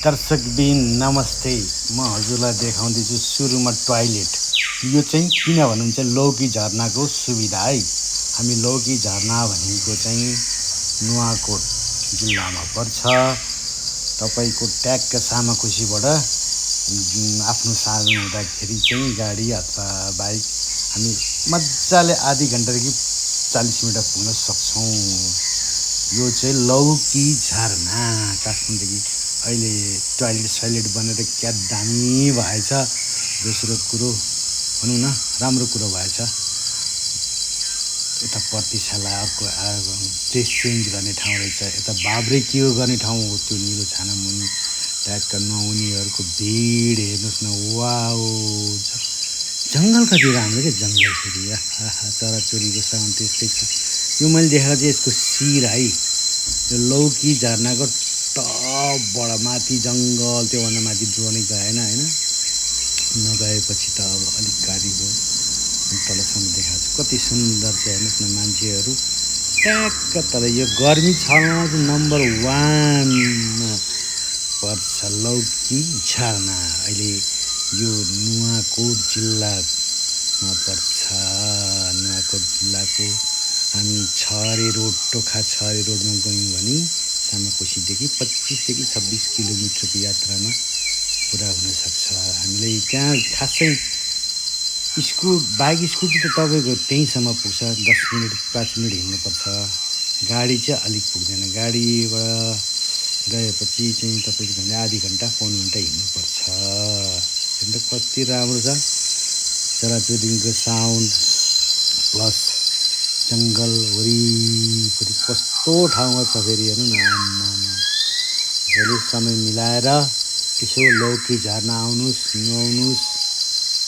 दर्शकबिन नमस्ते। म हजुरलाई देखाउँदैछु सुरुमा टोयलेट। यो चाहिँ किन भन्नुहुन्छ लौकी झरनाको सुविधा है। हामी लौकी झरना भनेको चाहिँ नुवाकोट जिल्लामा पर्छ। तपाईँको ट्याक्क सामाखुसीबाट आफ्नो साधन हुँदाखेरि चाहिँ गाडी अथवा बाइक हामी मजाले आधी घन्टादेखि 40 मिनट पुग्न सक्छौँ। यो चाहिँ लौकी झरना काठमाडौँदेखि अहिले टोयलेट बनेर क्या दामी भएछ। दोस्रो कुरो भनौँ न राम्रो कुरो भएछ। यता पर्तीशाला अर्को ड्रेस चेन्ज गर्ने ठाउँ रहेछ। यता बाब्रेक्यू गर्ने ठाउँ हो। त्यो निलो छाना मुनि ट्याक्क नुहाउनेहरूको भिड हेर्नुहोस् न। वाओ, जङ्गल कति राम्रो क्या जङ्गल फेरि। चराचुरीको साउन्ड त्यस्तै छ। यो मैले देखाएको चाहिँ यसको शिर है। यो लौकी झरनाको टपबाट माथि जङ्गल, त्योभन्दा माथि ड्रोनै गएन होइन। नगएपछि त अब अलिक गाडी गयो तलसम्म देखाएको छु। कति सुन्दर छ हेर्नुहोस् न मान्छेहरू ट्याक्क। तर यो गर्मी छलमा चाहिँ नम्बर 1मा पर्छ लौकी झरना। अहिले यो नुवाकोट जिल्लामा पर्छ। नुवाकोट जिल्लाको हामी छहरे रोड, टोखा छहरे रोडमा गयौँ भने सामाकोसीदेखि 25 देखि 26 किलोमिटरको यात्रामा पुरा हुनसक्छ। हामीलाई त्यहाँ खासै बाइक स्कुटी त तपाईँको त्यहीँसम्म पुग्छ। 10 मिनट 5 मिनट हिँड्नुपर्छ। गाडी चाहिँ अलिक पुग्दैन। गाडीबाट गएपछि चाहिँ तपाईँको झन्डै आधी घन्टा पौन घन्टा हिँड्नुपर्छ। हेर्नु कति राम्रो छ। चराचुरुङ्गीको साउन्ड प्लस जङ्गल वरिपरि कस्तो ठाउँमा छ फेरि हेर्नु न। त्यसैले समय मिलाएर यसो लौकी झरना आउनुहोस्, नुहाउनुहोस्,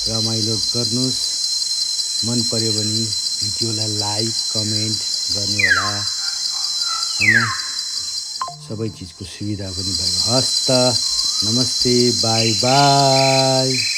रमाइलो गर्नुहोस्। मन पर्यो भने भिडियोलाई लाइक कमेन्ट गर्नुहोला होइन। सबै चिजको सुविधा पनि भएको। हस् त, नमस्ते, बाई बाई।